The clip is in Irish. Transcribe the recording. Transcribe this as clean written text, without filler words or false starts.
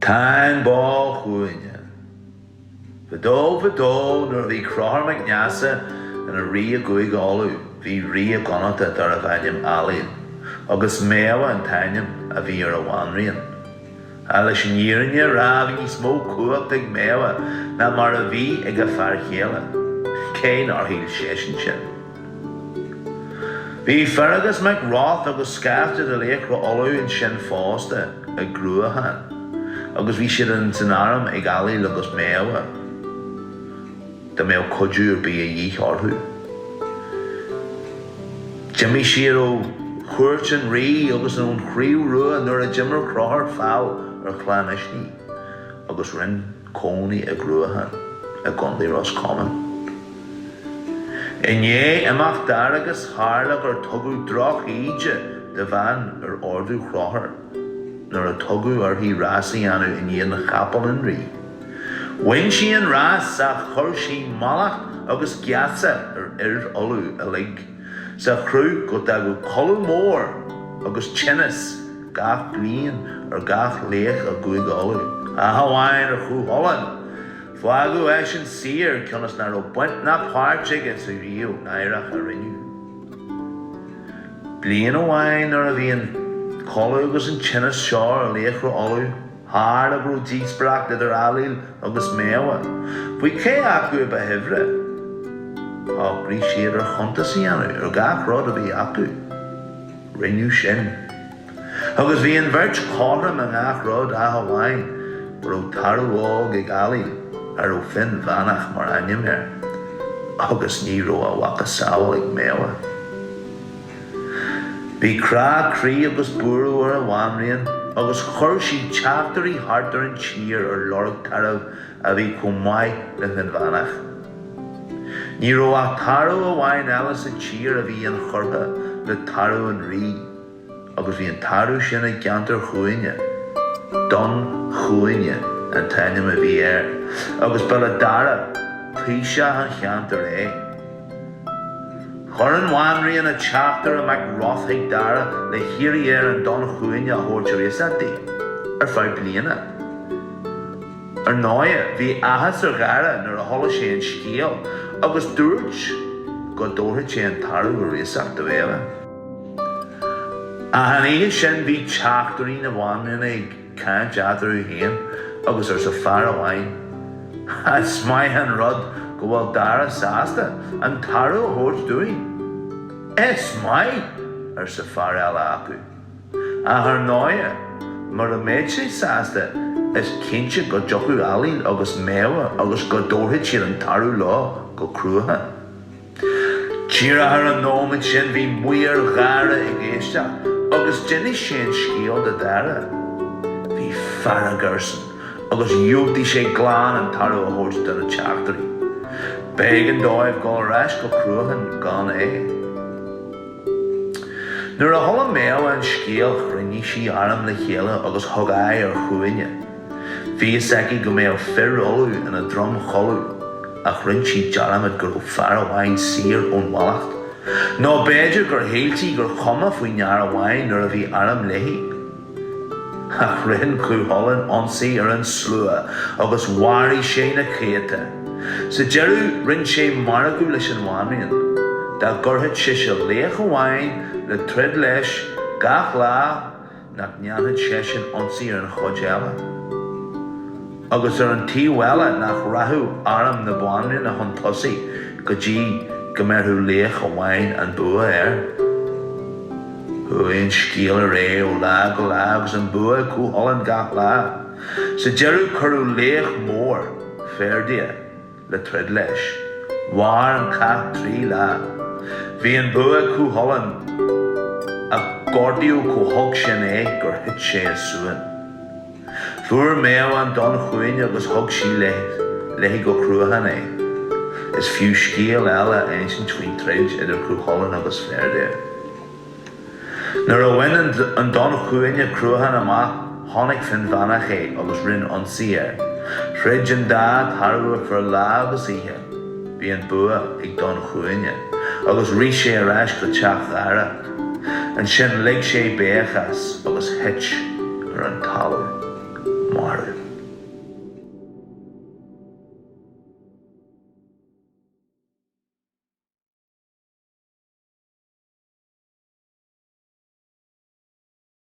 Táin Bó Cuailgne. Fadó fadó nuair a bhí Conchúr Mac Neasa ina rí i gCúige Uladh bhí rí i gConnachta darbh ainm Ailill agus Méabha an t-ainm a bhí ar a bhanríon. Ach leis an fhírinne a rá bhí níos mó cumhachta ag Méabha ná mar a bhí ag a fear chéile, cé nár shíl seisean sin. Bhí Fergus Mac Roth agus scaifte de laochra Uladh ansin fosta i gCruachán agus bhí siad ins an arm ag Ailill agus Méabha dá mbeadh cuidiú ar bith a dhíth orthu. D'imigh siad ó chúirt an rí agus ón Chraobh Rua nuair a d'imir Conchúr feall ar Chlann Uisnigh agus rinn cónaí i gCruachán i gContae Ros Comáin. I ndiaidh imeacht d'Fhearghas, tharla gur tugadh droch-íde do bhean ar ordú Chonchúir nuair a tugadh uirthi rás a dhéanamh in éadan chapall an rí. Bhain sí an rás ach chuir sí mallacht agus geasa ar fhir Uladh uilig sa chruth go dtagadh codladh mór agus tinneas gach bliain ar gach laoch i gCúige Uladh, ach amháin ar Chú Chulainn. Fágadh eisean saor cionn is nach raibh baint ná páirt aige sa ghníomh náireach a rinneadh. Bliain amháin nuair a bhí an codladh agus an tinneas seo ar laochra Uladh, tharla go raibh díospóireacht idir Ailill agus Méabha faoi cé acu a ba shaibhre. Shocraigh siad ar chuntas a dhéanamh ar gach rud a bhí acu. Rinneadh sin. Agus bhí an bheirt cothrom i ngach rud ach amháin go raibh tarbh óg ag Ailill a raibh Fionnbheannach mar ainm air, agus ní raibh a mhacasamhail ag Méabha. Bhí crá croí agus buaireamh ar an bhanríon agus chuir sí teachtairí thart ar an tír ar lorg tairbh a bhí chomh maith le Fionnbheannach. Ní raibh ach tarbh amháin eile sa tír a bhí inchurtha le tarbh an rí agus bhí an tarbh sin i gceantar Chuailnge. Donn Chuailnge an t-ainm a bhí air agus ba le Dara, taoiseach an cheantair é. Chuir an bhanríon a teachtaire Mac Roth chuig Dara le hiarraidh air an Donn Chuailnge a thabhairt ar iasacht di, ar feadh bliana. Ar ndóighe, bhí áthas ar Dhara nuair a chuala sé an scéal agus dúirt go dtabharfadh sé an tarbh ar iasacht do Mhéabha. Ach an oíche sin bhí teachtairí na banríona ag caint eatarthu féin agus arsa fear amháin, Is maith an rud go bhfuil Dara sásta an tarbh a thabhairt dúinn. Is maith! arsa fear eile acu. Ach ar ndóighe, mura mbeadh sé sásta, is cinnte go dtiocfadh Ailill agus Méabha agus go dtabharfadh siad an tarbh leo go Cruachán. Díreach ar an nóiméad sin bhí maor Dhara ag éisteacht agus d'inis sé an scéal do Dhara. Bhí fearg airsean agus dhiúltaigh sé glan an tarbh a thabhairt do na teachtairí. B'éigean dóibh dul ar ais go Cruachán gan é. Nuair a chuala Méabha an scéal chruinnigh sí arm le chéile agus thug aghaidh ar Chuailnge. Bhí fhios aici go mbeadh fir Uladh ina dtromchodladh ach rinne sí dearmad go raibh fear amháin saor ón mhallacht. Nó b'fhéidir gur shíl sí gur chuma faoin fhear amháin nuair a bhí arm léi. Ach rinne Cú Chulainn ionsaí ar an slua agus mharaigh sé na céadta. Sa deireadh rinne sé margadh leis an bhanríon, dá gcuirfeadh sise laoch amháin le troid leis gach lá nach ndéanfadh seisean ionsaí ar an chuid eile. Agus ar an taobh eile nach rachadh arm na banríona chun tosaigh go dtí go mbéarfadh laoch amháin an bua air. Chuaigh an scéal ar aghaidh ó lá go lá agus an bua ag Cú Chulainn gach lá. Sa deireadh cuireadh laoch mór, Ferdia, le troid leis. Mhair an cath 3 lá. Bhí an bua ag Cú Chulainn ach gortaíodh chomh holc sin é gur thit sé i suan. Fuair Méabha an Donn Chuailnge agus thug sí léi go Cruachán é. Is fiú scéal eile a insint faoin troid idir Cú Chulainn agus Ferdia. Nuair a bhain an Donn Chuailnge Cruachán amach, chonaic Fionnbheannach é agus rinne ionsaí air. Throid an dá tarbh ar feadh lá agus oíche. Bhí an bua ag Donn Chuailnge agus rith sé ar ais go teach Dhara. Ansin lig sé béic as agus thit ar an talamh.